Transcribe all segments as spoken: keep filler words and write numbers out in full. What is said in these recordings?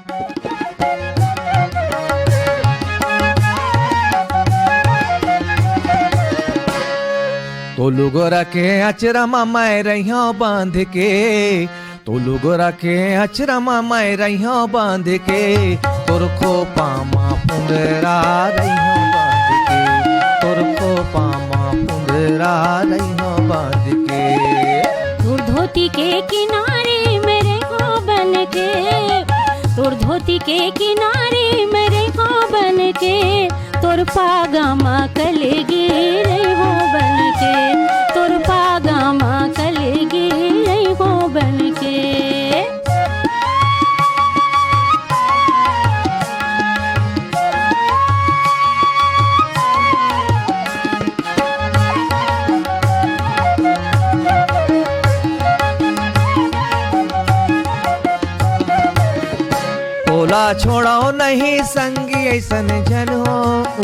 तो लुगोरा के अचरा म मैं रहियो बांध के, तो लुगोरा के अचरा म मैं रहियो बांध के, तोर खोपा म फुंदरा रहियो बांध के, तोर खोपा म फुंदरा रहियो बांध के। तोर धोती के किनारे में रहियो बन के, तोर धोती के किनारे में रहियो बन के, तोर पागा म कलेगी रहियो बन के, तोर पागा म कलेगी रहियो बन के। तोला छोड़ो नहीं संगी ऐसन झन हो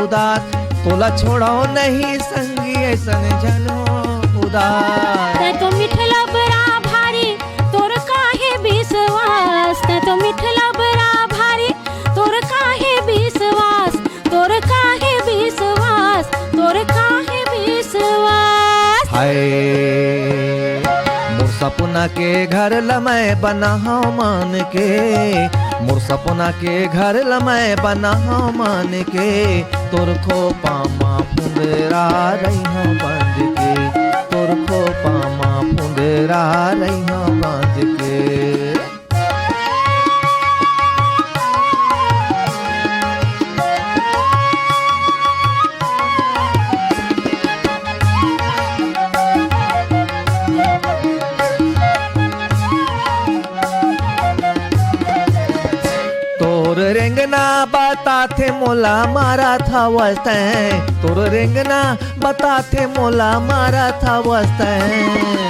उदास, तोला छोड़ो नहीं संगी ऐसन झन हो उदास। तैं तो मिठला बड़ा भारी, तोर काहे विश्वास, तैं तो मिठला बड़ा भारी, तोर काहे विश्वास, तोर काहे विश्वास, तोर काहे विश्वास। हाय, मोर सपना के घर ल मैं बनाहूं मान के, मोर सपना के घर ल मैं बनाहूं मान के, तोर खोपा म फुंदरा रहियो बांध के, तोर खोपा म फुंदरा रहियो बांध के। तोर रेंगना बताथे मोला मारत हवस तैं, तोर रेंगना बताथे मोला मारत हवस तैं।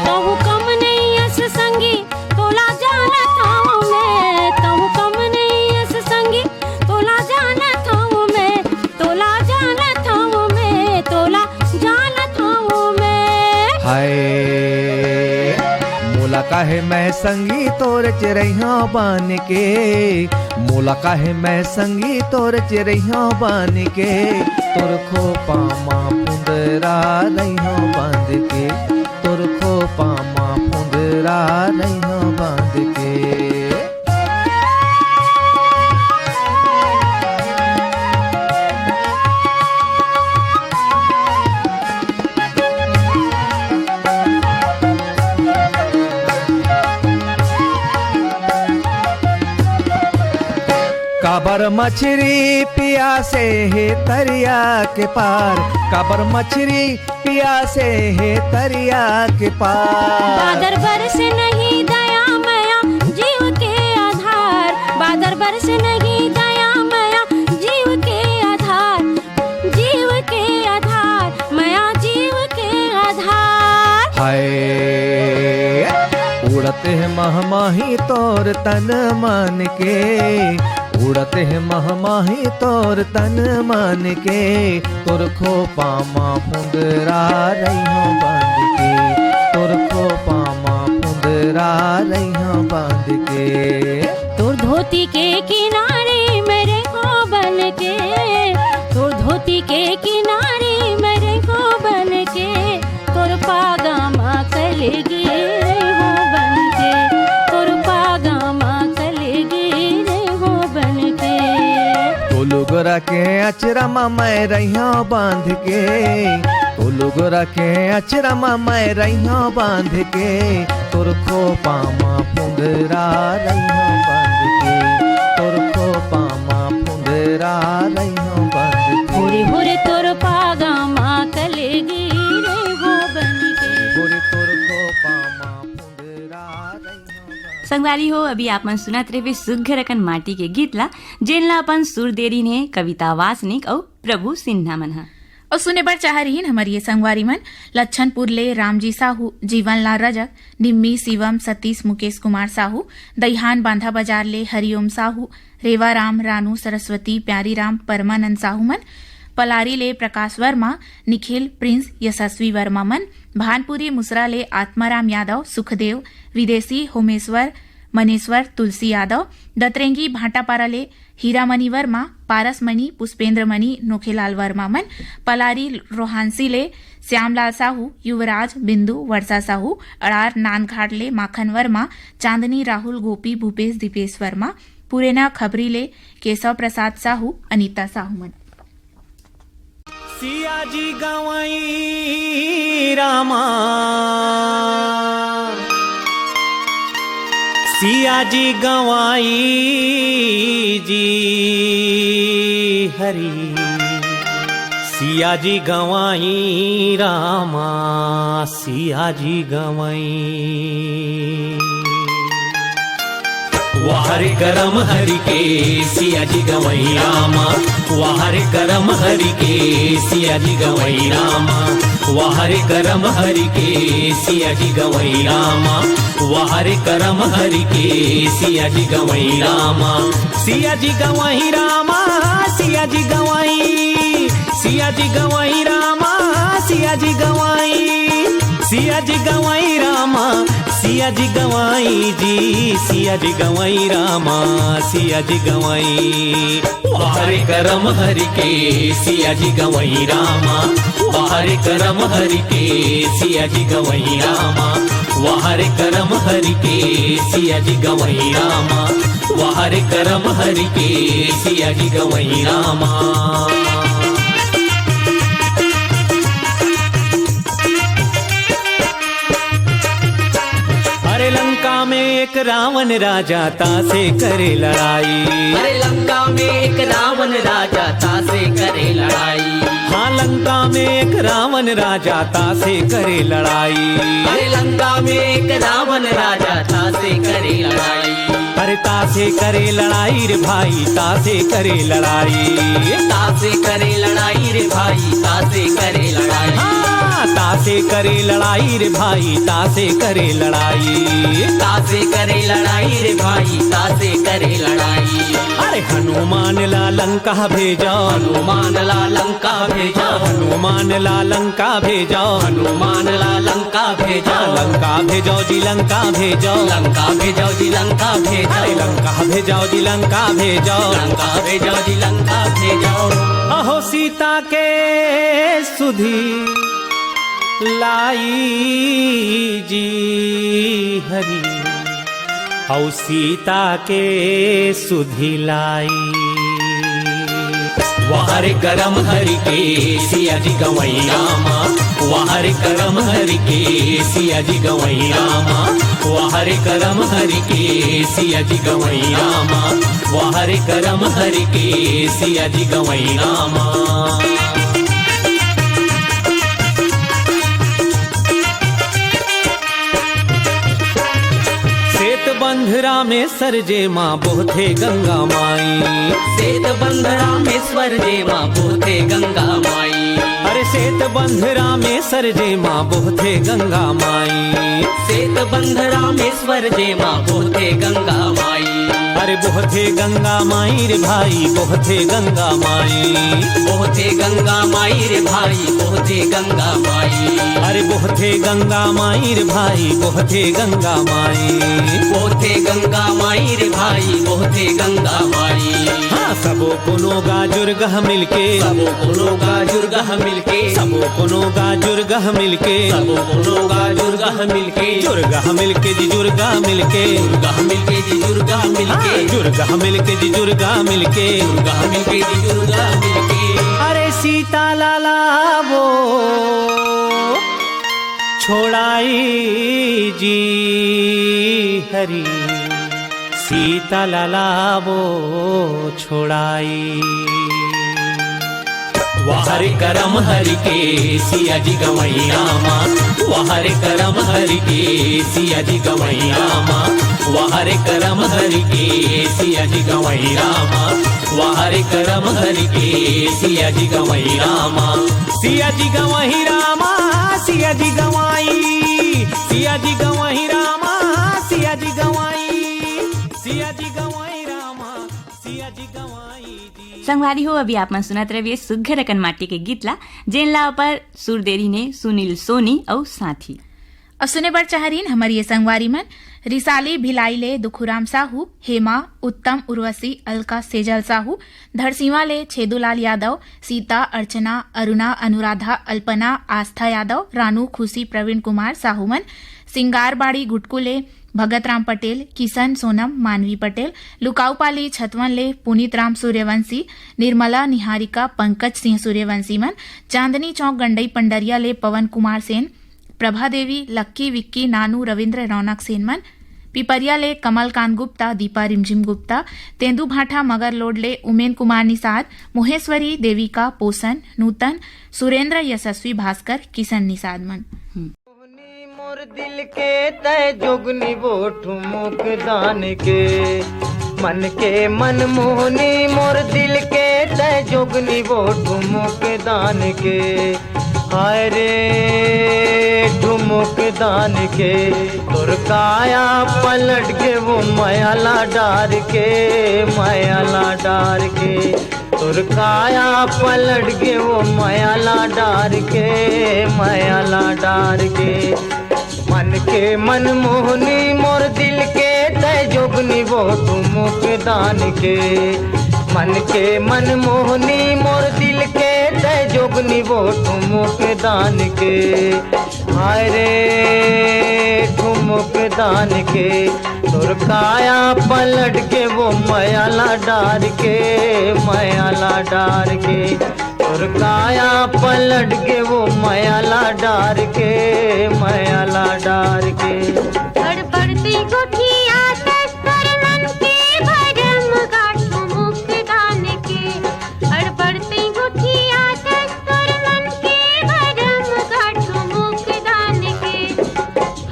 कहूँ कम नइ अस संगी, तोला जानत हूँ मैं, कहूँ कम नइ अस संगी, तोला जानत हूँ मैं, तोला जानत हूँ मैं, तोला जानत हूँ मैं। हाय, मोला काहे मैं संगी तोर चिरैया बन के, मोला काहे मैं संगी तोर चिरैया बन के, तोर खोपा मा फुंदरा रैया बांध के, तोर खोपा मा फुंदरा रैया बांध के। काबर मछरी पियासे हे तरिया के पार, काबर मछरी पियासे हे तरिया के पार। बादर बरस नहीं दया मया जीव के आधार, बादर बरस नहीं दया मया जीव के आधार, जीव के आधार, मया जीव के आधार। हाय, उड़त हे महमाही तोर तन मन के, उड़त हे महमाही तोर तन मन के, तोर खोपा मा फुंदरा रैया बांध के, तोर खोपा मा फुंदरा रैया बांध के। तोर धोती के किनारे में रैया बन के, तोर धोती के किनारे में रैया बन के, तोर पागा मा कलेगी रैया बन के, तोर पागा मा कलेगी रैया बन के। तो लुगरा के अचरा मा मैं रैया बांध के, तो लुगरा के अचरा मा मैं रैया बांध के, तोर खोपा मा फुंदरा रैया बांध के, तोर खोपा मा फुंदरा रैया बांध के। होरे होरे तोर पागा मा कलेगी रैया बन के। होरे तोर खोपा मा फुंदरा रैया बांध के। संगवारी हो, अभी आप मन सुनत रहे सुघर अकन माटी के गीत ला, जेन ला अपन सुर दे रिहिन हे कविता वासनिक अउ प्रभु सिन्हा मन ह। अउ सुने बर चाह रिहिन हमर ये संगवारी मन, लच्छनपुर ले रामजी साहू, जीवनलाल रजक, निम्मी, शिवम, सतीश, मुकेश कुमार साहू, दईहान बांधा बाजार ले हरिओम साहू, रेवाराम, रानू, सरस्वती, प्यारीराम, परमानंद साहू मन, पलारी ले प्रकाश वर्मा, निखिल, प्रिंस, यशस्वी वर्मा मन, भानपुरी मुसरा ले आत्माराम यादव, सुखदेव, विदेशी, होमेश्वर, मनेश्वर तुलसी यादव, दतरेंगी भाटापारा ले हीरामणि वर्मा, पारसमणि पुष्पेंद्रमणि नोखेलाल वर्मा मन, पलारी रोहांसी ले श्यामलाल साहू, युवराज, बिंदु, वर्षा साहू, अड़ार नानघाट ले माखन वर्मा, चांदनी राहुल, गोपी, भूपेश, दीपेश वर्मा, पुरेना खबरी ले केशव प्रसाद साहू, अनीता साहू मन। सियाजी गवई रामा, सियाजी गवई जी हरी, सियाजी गवई रामा, सियाजी गवई। वाह रे करम हरि के सियाजी गवई रामा, वाह रे करम हरि के सियाजी गवई रामा, वाह रे करम हरि के सियाजी गवई रामा, वाह रे करम हरि के सियाजी गवई रामा, सियाजी गवई रामा, सियाजी गवई, सियाजी गवई रामा, सियाजी गवई, सियाजी गवई रामा, सियाजी गवई जी, सियाजी गवई रामा, सियाजी गवई। वाह रे करम हरि के सियाजी गवई रामा, वाह रे करम हरि के सियाजी गवई रामा, वाह रे करम हरि के सियाजी गवई रामा, वाह रे करम हरि के सियाजी गवई रामा। अरे लंका में एक रावण राजा तासे करे लड़ाई। अरे लंका में एक रावण राजा तासे करे लड़ाई। हाँ, लंका में एक रावण राजा तासे करे लड़ाई। अरे लंका में एक रावण राजा तासे करे लड़ाई। अरे तासे करे लड़ाई रे भाई, तासे करे लड़ाई। तासे करे लड़ाई रे भाई, तासे करे लड़ाई। हाँ, तासे करे लड़ाई रे भाई, तासे करे लड़ाई। तासे करे लड़ाई रे भाई, तासे करे लड़ाई। अरे हनुमान ला लंका भेजा, हनुमान ला लंका भेजा, हनुमान ला लंका भेजा, हनुमान ला लंका भेजा। लंका भेजो जी, लंका भेजो। लंका भेजो जी, लंका भेजो। अरे लंका भेजो जी, लंका भेजो। लंका भेजो जी, लंका भेजो। अहो सीता के सुधी लाई जी हरी, अउ सीता के सुधी लाई। वाह रे करम हरि के सियाजी गवई रामा, वाह रे करम हरि के सियाजी गवई रामा, वाह रे करम हरि के सियाजी गवई रामा, वाह रे करम हरि के सियाजी गवई रामा। सेत बंध रामेश्वर जेमा बोहथे गंगा माई। सेत बंध रामेश्वर जेमा बोहथे गंगा माई। अरे सेत बंध रामेश्वर जेमा बोहथे गंगा माई। सेत बंध रामेश्वर जेमा बोहथे गंगा माई। अरे बोहथे गंगा माई रे भाई, बोहथे गंगा माई। बोहथे गंगा माई रे भाई, बोहथे गंगा माई। अरे बोहथे गंगा माई रे भाई, बोहथे गंगा माई। बोहथे गंगा माई रे भाई, बोहथे गंगा माई। हाँ, सबो कोनो गा जुर्गह मिलके। सबो कोनो गा जुर्गह मिलके। सबो कोनो गा जुर्गह मिलके। सबो कोनो गा जुर्गह मिलके। जुर्गह मिलके जी, जुर्गा मिलके। जुर्गह मिलके जी, जुर्गा मिलके। हाँ, जुर्गह मिलके जी, जुर्गा मिलके। जुर्गह मिलके जी, जुर्गा मिलके। अरे सीता लाला वो छोड़ाई जी हरी, सीता लाला वो छोड़ाई। वाह रे करम हरि के सियाजी गवई रामा, वाह रे करम हरि के सियाजी गवई रामा, वाह रे करम हरि के सियाजी गवई रामा, वाह रे करम हरि के सियाजी गवई रामा। सियाजी गवई रामा, सियाजी गवई, सियाजी गवई रामा, सियाजी गवई, सियाजी गवई रामा, सियाजी गवई। संगवारी हो, अभी आप मन सुनत रहिए सुघर अकन माटी के गीत ला, जेन ला ओपर सुर दे रहिन हे सुनील सोनी अउ साथी। अब सुने बर चाह रहिन हमर ये संगवारी मन, रिसाली भिलाई ले दुखुराम साहू, हेमा, उत्तम, उर्वशी, अलका, सेजल साहू, धरसीवा ले छेदूलाल यादव, सीता, अर्चना, अरुणा, अनुराधा, अल्पना, आस्था यादव, रानू, खुशी, प्रवीण कुमार साहू मन, सिंगारबाड़ी गुटकू ले भगत राम पटेल, किशन, सोनम, मानवी पटेल, लुकाऊपाली छतवन ले पुनीत राम सूर्यवंशी, निर्मला, निहारिका, पंकज सिंह सूर्यवंशी मन, चांदनी चौक गंडई पंडरिया ले पवन कुमार सेन, प्रभा देवी, लक्की, विक्की, नानू, रविंद्र, रौनक सेन मन, पिपरिया ले कमलकांत गुप्ता, दीपा रिमझिम गुप्ता, तेंदूभाठा मगरलोड ले उमेन कुमार निषाद, मोहेश्वरी, देविका, पोसन, नूतन, सुरेंद्र, यशस्वी, भास्कर, किशन निषाद मन। मोहनी मोर दिल के तय जोगनी वो ठुमुक दान के, मन के मन मोहनी मोर दिल के तय जोगनी वो ठुमुक दान के। हाय रे ठुमुक दान के, तोर काया पलट के वो मयाला डार के, मयाला डार के। तोर काया पलट के वो मयाला डार के, मयाला डार के। मन के मन मोहनी मोर दिल के तय जोगनी वो ठुमुक दान के। मन के मन मोहनी मोर दिल के तय जोगनी वो ठुमुक दान के। हाय रे ठुमुक दान के, तोर काया पलट के वो मयाला डार के, मयाला डार के। तोर काया पलट के वो मयाला डार के, मयाला डार के। गड़बड़ती गोठिया तस्तर मन के भरम गाठू मुख दान के। गड़बड़ती गोठिया तस्तर मन के भरम गाठू मुख दान के।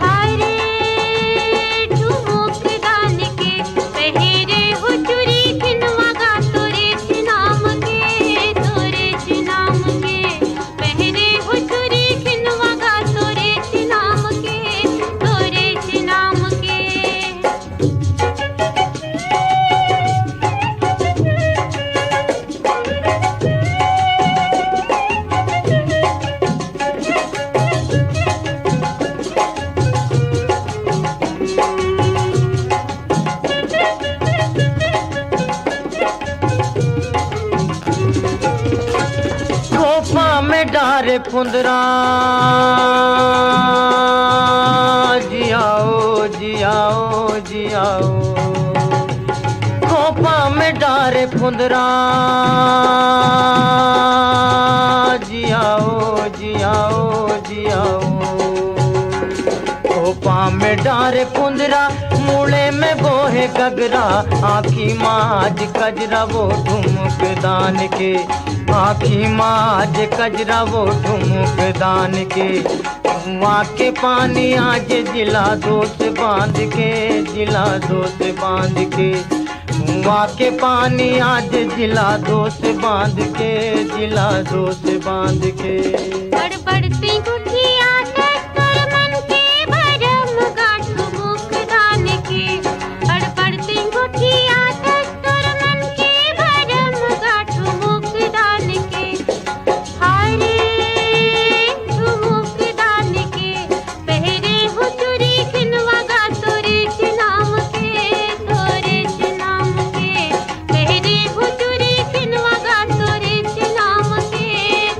हाय रे ठुमुक दान के, पहरे हो चुरी खिनवा गा तोरे नाम के, तोरे नाम के। पहरे हो चुरी खिनवा गा तोरे नाम के, तोरे नाम के। खोपा में डारे फुंदरा, जियाओ, जियाओ, जियाओ। खोपा में डारे फुंदरा, जियाओ, जियाओ, जियाओ। खोपा में डारे फुंदरा, मूड़े में बोहे गगरा, आँखी मा आज कजरा वो ठुमुक दान के, आँखी मा आज कजरा वो ठुमुक दान के। कुआं के पानी आज जिला दोस्त बांध के, जिला दोस्त बांध के। कुआं के पानी आज जिला दोस्त बांध के, जिला दोस्त बांध के। गड़बड़ती गुठिया तस्तर मन के भरम गाठू मुख दान के। गड़बड़ती गुठिया तस्तर मन के भरम गाठू मुख दान के। हाय रे ठुमुक दान के, पहरे हो चुरी खिनवा गा तोरे नाम के, तोरे नाम के। पहरे हो चुरी खिनवा गा तोरे नाम के,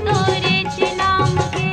तोरे नाम के।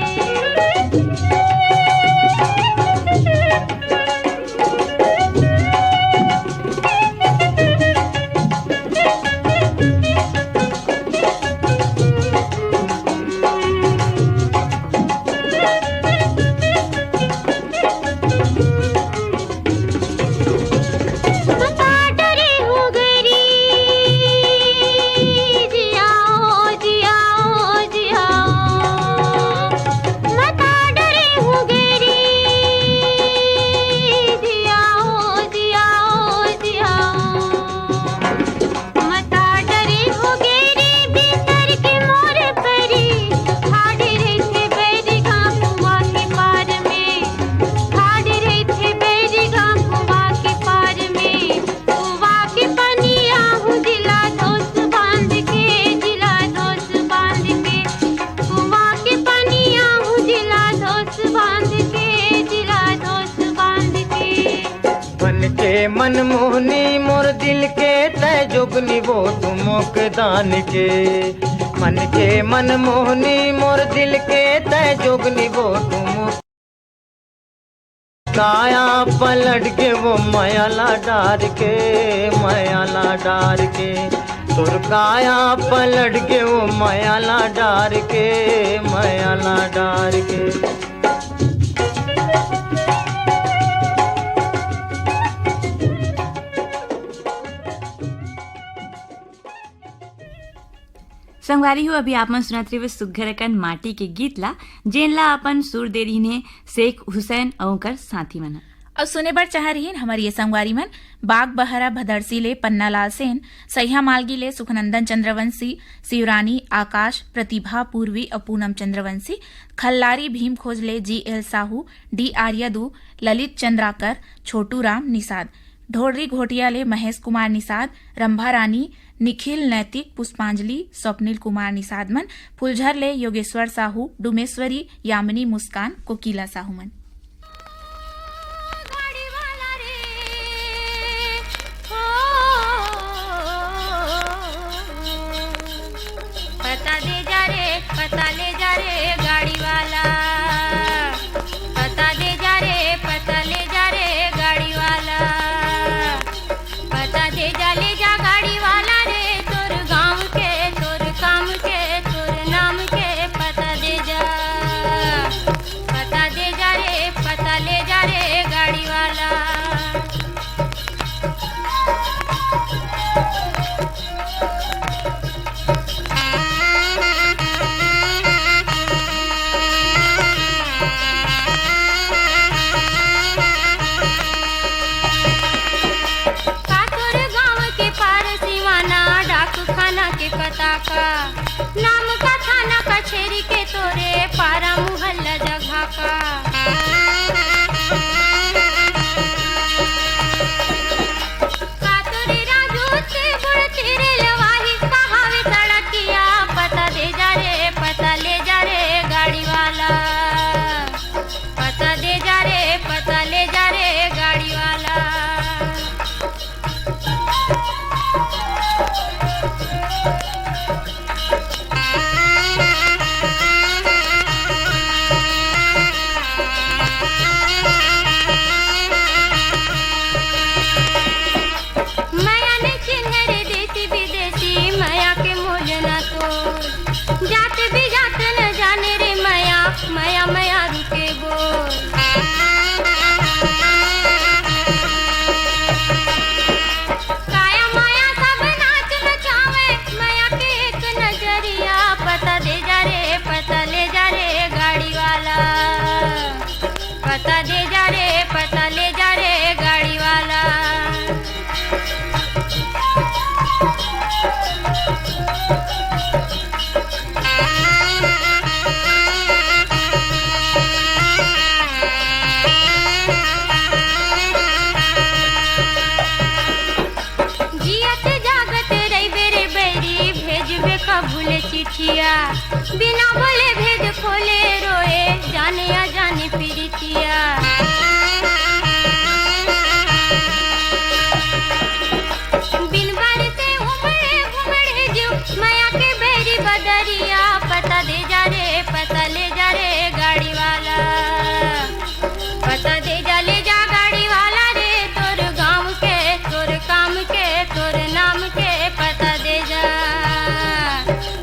मनमोहनी मोर दिल के तय जोगनी वो ठुमुक दान के। मन के मनमोहनी मोर दिल के तय जोगनी वो ठुमुक। काया पलट के वो मयाला डार के, मयाला डार के। तोर काया पलट के वो मयाला डार के, मयाला डार के। संगवारी हो, अभी आप मन सुनत रहिबे सुग्घर अकन माटी के गीत ला, जेन ला अपन सुर दे रहिन हे शेख हुसैन अउ ओकर साथी मन ह। अउ सुने बर चाह रहिन हमर ये संगवारी मन, बाग बहरा भदरसी ले पन्नालाल सेन, सैहा मालगी ले सुखनंदन चंद्रवंशी, शिवरानी, आकाश, प्रतिभा, पूर्वी अउ पूनम चंद्रवंशी, खल्लारी भीम खोज ले जी एल साहू, डी आर्यदू, ललित चंद्राकर, छोटू राम निषाद, ढोलरी घोटिया ले महेश कुमार निषाद, रंभा रानी, निखिल नैतिक, पुष्पांजलि, स्वप्निल कुमार निषाद मन, फुलझर ले योगेश्वर साहू, डुमेश्वरी, यामिनी मुस्कान, कोकिला साहू मन। पता दे जा रे, पता ले जा रे गाड़ी वाला। पता दे जा रे, पता ले जा रे गाड़ी वाला। पता दे जा, ले जा गाड़ी वाला रे, तोर गाँव के, तोर काम के, तोर नाम के पता दे जा। पता दे जा रे, पता ले जा रे गाड़ी वाला। का तोर गाँव के पार सिवाना डाकखाना के पता का? नाम का थाना कचेरी के तोरे पारा मुहल्ला जगह का? का तोरे राजू ते बुढ़ तेरे लवाही कहावे सड़किया? पता दे जा रे, पता ले जा रे गाड़ी वाला। पता दे जा रे, पता ले जा रे गाड़ी वाला। मया ने चिन्हे रे देसी विदेशी, मया के मोल ना तो। जात भी जात न जाने रे मया, मया मया रुके बोल। काया माया सब नाच नचावे, मया के एक नजरिया। पता दे जा रे, पता ले जा रे गाड़ी वाला। पता दे जा रे, पता ले जा रे गाड़ी वाला। जियत जागत रहिबे रे बैरी, भेजबे कभू ले चिट्ठिया। बिना बोले भेद खोले रोए, जाने अजाने पीरितिया। बिन बार से उमड़े घुमड़े जीव, मया के बैरी बदरिया। पता दे जा रे, पता ले जा रे गाड़ी वाला। पता दे जा, ले जा गाड़ी वाला रे, तोर गाँव के, तोर काम के, तोर नाम के पता दे जा।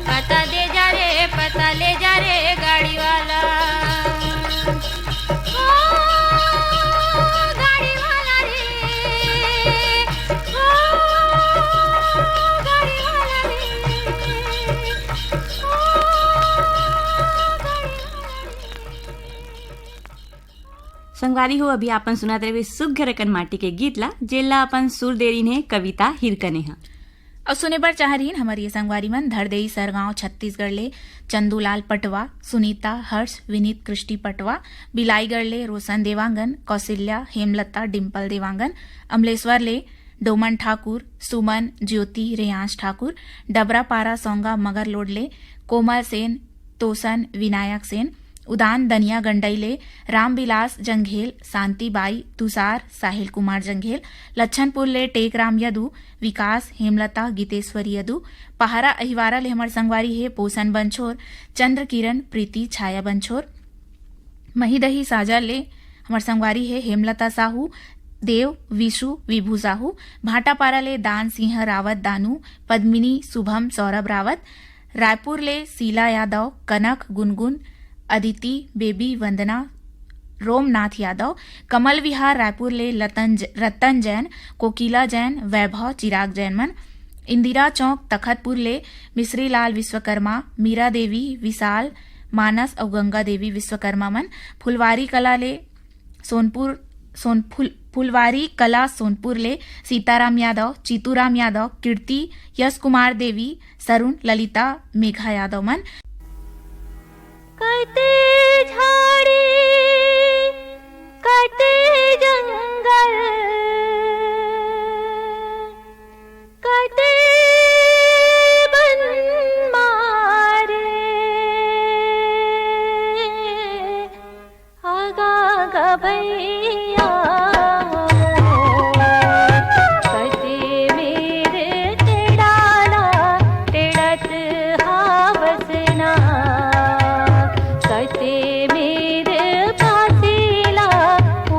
पता दे जा रे, पता ले जा रे गाड़ी वाला। ओ गाड़ी वाला रे, ओ गाड़ी वाला रे, ओ गाड़ी वाला रे। संगवारी हो, अभी आपन सुनत रहे सुग्घर अकन माटी के गीत ला, जेला अपन सुर दे रहिन हे कविता हिरकने ह। अउ सुने बर चाह रहिन हमर ये संगवारी मन, धरदेई सरगांव छत्तीसगढ़ ले चंदूलाल पटवा, सुनीता, हर्ष, विनीत, कृष्टि पटवा, बिलाईगढ़ ले रोशन देवांगन, कौशल्या, हेमलता, डिम्पल देवांगन, अमलेश्वर ले डोमन ठाकुर, सुमन, ज्योति, रेयांश ठाकुर, डबरापारा, सौंगा, मगरलोड ले कोमल सेन, तोसन, विनायक सेन, उदान दनिया गंडई ले रामविलास जंघेल, शांति बाई, तुषार, साहिल कुमार जंघेल, लच्छनपुर ले टेकराम यदु, विकास, हेमलता, गीतेश्वरी यदु, पहारा अहिवारा ले हमर संगवारी हे पोषण बंछोर, चंद्र किरण, प्रीति, छाया बंछोर, महीदही साजा ले हमर संगवारी हे हेमलता साहू, देव, विशु, विभू साहू, भाटापारा ले दान सिंह रावत दानू, पद्मिनी, शुभम, सौरभ रावत, रायपुर ले शीला यादव, कनक, गुनगुन, अदिति, बेबी, वंदना, रोमनाथ यादव, कमल विहार रायपुर ले लतन ज-, रतन जैन, कोकिला जैन, वैभव, चिराग जैन मन, इंदिरा चौक तखतपुर ले मिश्रीलाल विश्वकर्मा, मीरा देवी, विशाल, मानस अउ गंगा देवी विश्वकर्मा मन, फुलवारी कला ले सोनपुर, सोन फुल-, फुलवारी कला सोनपुर ले सीताराम यादव, चीतूराम यादव, कीर्ति, यश कुमार देवी, सरुण, ललिता, मेघा यादव मन। कटे झाड़ी, कटे जंगल, कटे बन मारे, आगा गा भैया मोर, कटे मेर टेड़ाला टेड़त हावस ना, कटे मेर पासीला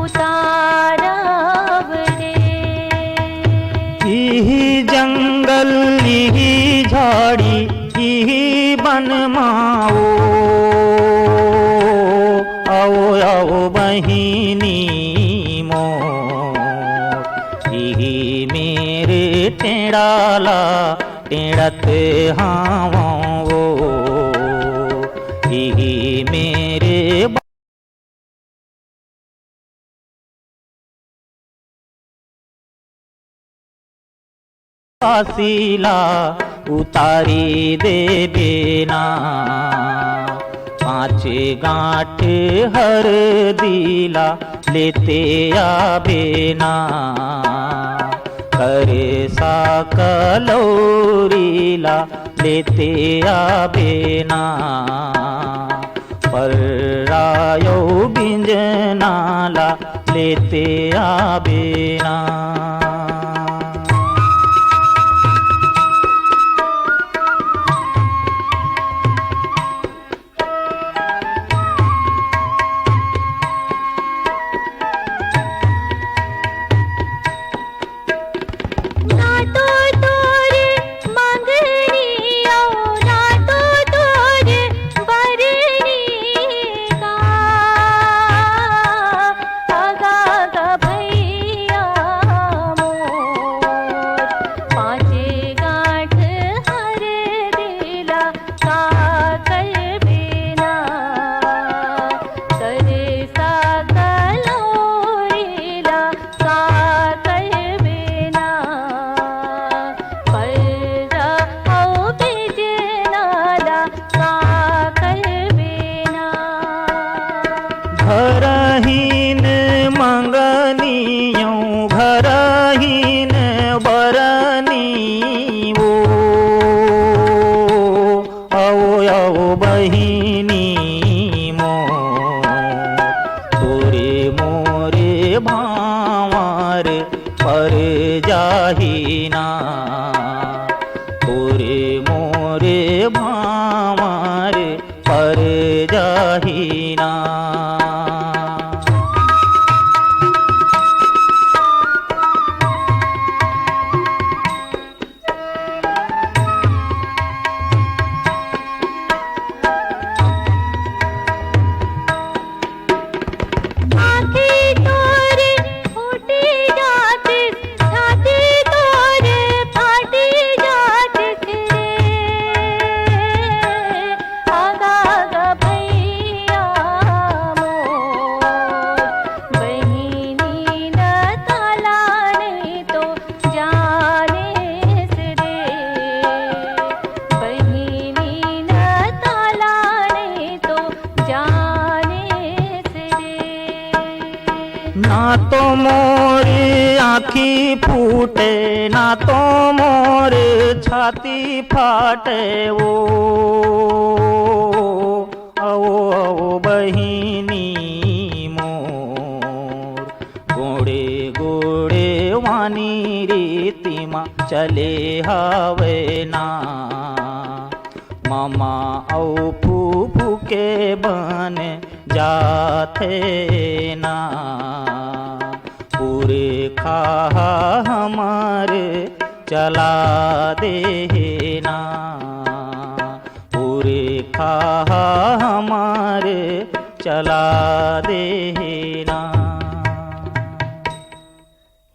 उतारब रे। इही जंगल, इही झाड़ी, इही बन माओ, आओ, आओ बहिनी मोर, इही मेर टेड़ाला टेड़त हावों वो, इही मेर पासीला उतारी देबे ना, पाँच गांठ हरदीला लेते आबे ना, करेसा कलौरीला लेते आबे ना, पर्रा अउ बिंजनाला लेते आबे ना। ना तो तोर मंगनी अउ ना तो तोर बरनी का, आगा गा भैया मोर, पाँचे गांठ हरदीला का करबे ना, करेसा कलौरीला का करबे ना, पर्रा अउ बिंजनाला का करबे ना। घरहीन मंगनी अउ घरहीन बरनी वो, आओ, आओ बहिनी मोर, तोरे मोरे भांवर पर जाही ना, तोरे मोरे भांवर पर जाही ना। आँखी तोर फूटी जातिस, छाती तोर फाटी जातिस रे। आगा गा भैया मोर, बहिनी न ताला नहीं तो जानिस रे, बहिनी न ताला नहीं तो जानिस रे। ना तो मोर आँखी फूटे, ना तो मोर छाती फाटे वो। अवो, अवो बहिनी मोर, गोड़े गोड़े वानी रीति मा चले हवे ना। ममा अउ फूफू के बन जाथे ना। पुरखा ह हमर चला दे हे ना। पुरखा ह हमर चला दे हे ना।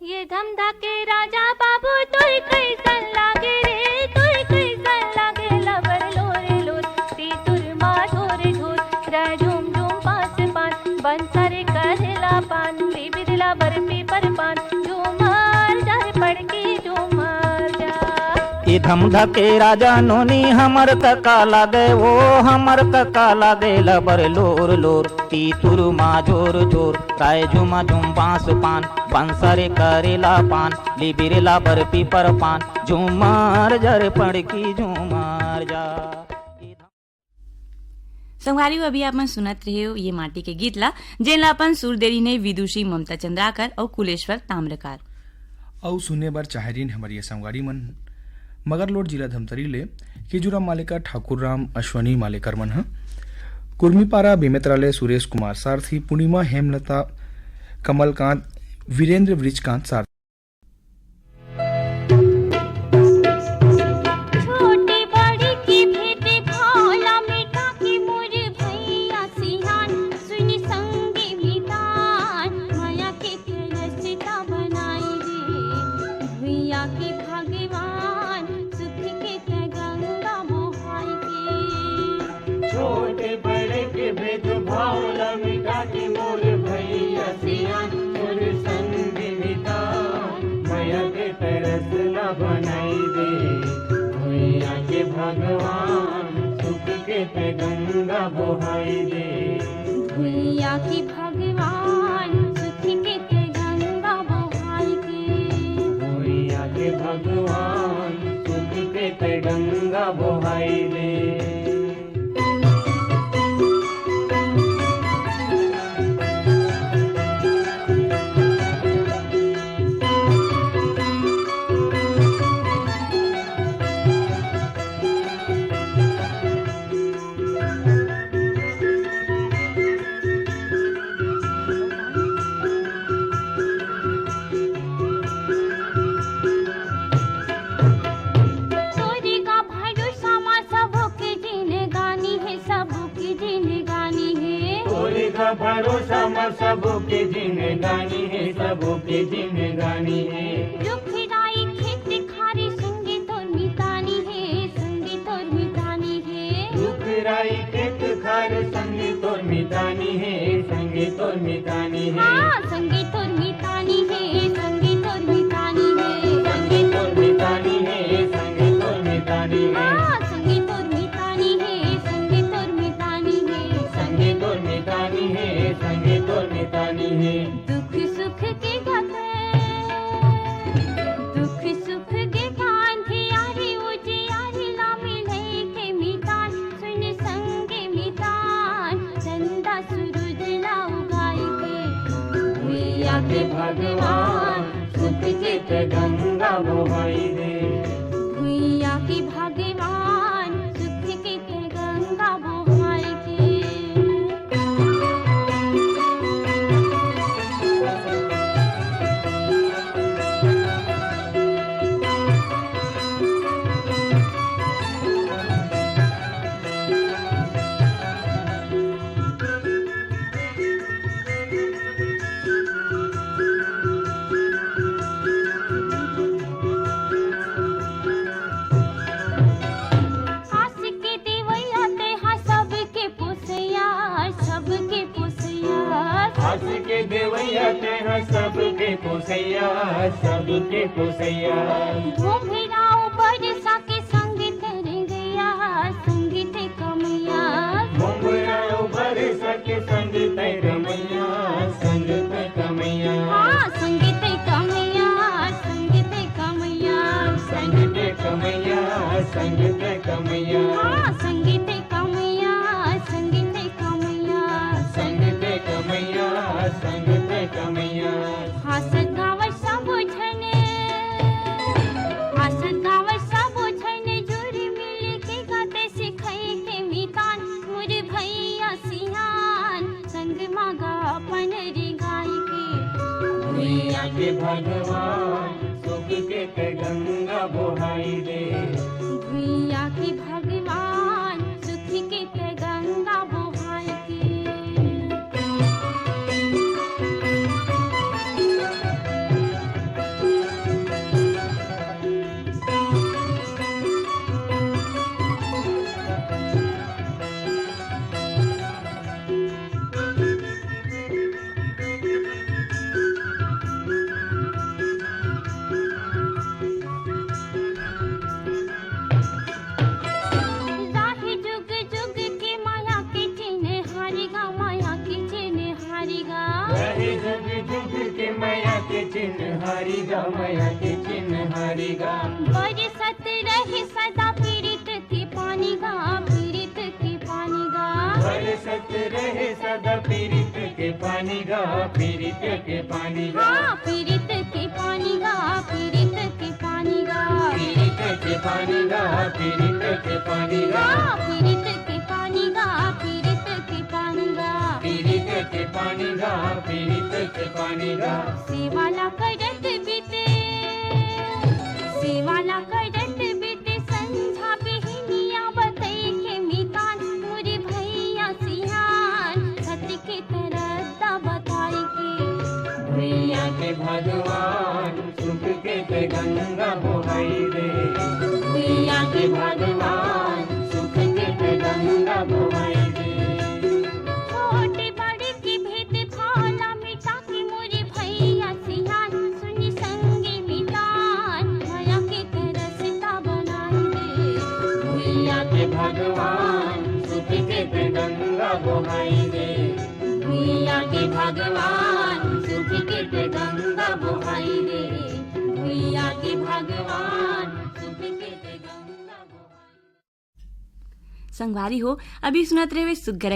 ये धमधा के राजा बाबू तोर कैसन लागे रे, तोर कैसन लागे लबर लोरे लोर, तीतुर मा झोर झोर, रा झुम झुम पास पान, बंसर करेला पान, बिबिरला बरपी पर पान, झूमर जर पड़की झूमर जा। ये धमधा के राजा नोनी हमर कका लागे, वो हमर कका लागे लबर लोर लोर, तीतुर मा झोर झोर, राय झुमा झुम बांस पान, बंसर करेला पान, लिबिरला बरपी पर पान, झूमर जर पड़की झूमर जा। संगवारी हो, अभी आप मन सुनत रहे हो ये माटी के गीत ला, जेन ला अपन सुर देरी ने विदुषी ममता चंद्राकर अउ कुलेश्वर ताम्रकार। अउ सुने बर चाहे रिन हमर ये संगवारी मन मगरलोड जिला धमतरी ले किजुराम मालेकर, ठाकुर राम, अश्वनी मालेकर मन ह कुर्मीपारा बेमेतरा ले सुरेश कुमार सारथी, पूर्णिमा, हेमलता, कमलकांत, वीरेंद्र वृजकांत सारथी। छोटे बड़े के भेद भाव ला मिटा के मोर भैया सियान, सुन संगी मितान, मया के रस्ता बनाई दे। भैया के भगवान सुख के त गंगा मोहाई के। छोटे बड़े के भेदभाव ला मिटा के मोर भैया सियान, मोर संग मितान, मया के तरस ला बनाई दे। भैया के भगवान सुख के त गंगा बोहाई दे। भैया के भगवान सुख के त गंगा बोहाई के। भैया के भगवान सुख के त गंगा बोहाई दे। तोरे का भरोसा मा सबो के जिनगानी हे, सबो के जिनगानी हे। तोरे का भरोसा मा सबो के जिनगानी हे, सबो के जिनगानी हे। रुख राई खेत खार संगे तोर मितानी हे, संगे तोर मितानी हे। रुख राई खेत खार संगे तोर मितानी हे, संगे तोर मितानी हे। हाँ, संगे तोर मितानी हे, संगे तोर मितानी हे। संगे तोर मितानी हे, संगे तोर मितानी हे। हाँ, संगे तोर मितानी हे, संगे तोर मितानी हे। संगे तोर मितानी हे, संगे तोर मितानी हे। दुख सुख के गाथे, दुख सुख के गान धियारी उजियारी ला मिले के मितान, सुन संगे मितान, चंदा सूरज ला उगाई के। भुइया के भगवान सुख के त गंगा बोहाई दे। भुइया के भगवान सुख के त गंगा बोहाई के। आस के देवैया तेहा सबके पोसैया, सबके पोसैया। आस के देवैया तेहा सबके पोसैया, सबके पोसैया। भोंभरा बरसा के संग तैर गया, संग तैर कमैया। भोंभरा बरसा के संग तैर कमैया, संग तैर कमैया। हाँ, संग तैर कमैया, संग तैर कमैया। संग तैर कमैया, संग तैर कमैया। हाँ, संग तैर कमैया, संग तैर भगवान सुख के ते गंगा बोहाई दे। भुइया के भगवान सुख के ते गंगा बोहाई दे। राहे जुग जुग के माया के चिन्ह हारी गा, माया के चिन्ह हारी गा। राहे जुग जुग के माया के चिन्ह हारी गा, माया के चिन्ह हारी गा। बरसत रहे सदा पीरित के पानी गा, पीरित के पानी गा। बरसत रहे सदा पीरित के पानी गा, पीरित के पानी गा। हाँ, पीरित के पानी गा, पीरित के पानी गा। पीरित के पानी गा, पीरित के पानी गा। हाँ, पीरित के पानी गा, पीरित के पानी गा। पीरित के पानी गा, पीरित के पानी गा। सेवा ला करत बीते, सेवा ला करत बीते संझा बिहनिया बतई के मितान, मोरे भैया सियान सत्य के तरद्दा बताई के। भुइया के भगवान सुख के ते गंगा बोहाई दे। भुइया के भगवान सुख के ते गंगा बोहाई दे। छोटे बड़े के भेद भाव ला मिटा के मोरे भैया सियान सुनी संगी मितान, मया के ते रस्ता बनाई दे। भुइया के भगवान सुख के ते गंगा बोहाई दे। भुइया के भगवान सुख के ते गंगा बोहाई दे। भुइया के भगवान सुख के ते गंगा बोहाई दे। संगवारी हो, अभी सुनत रहे सुग्घर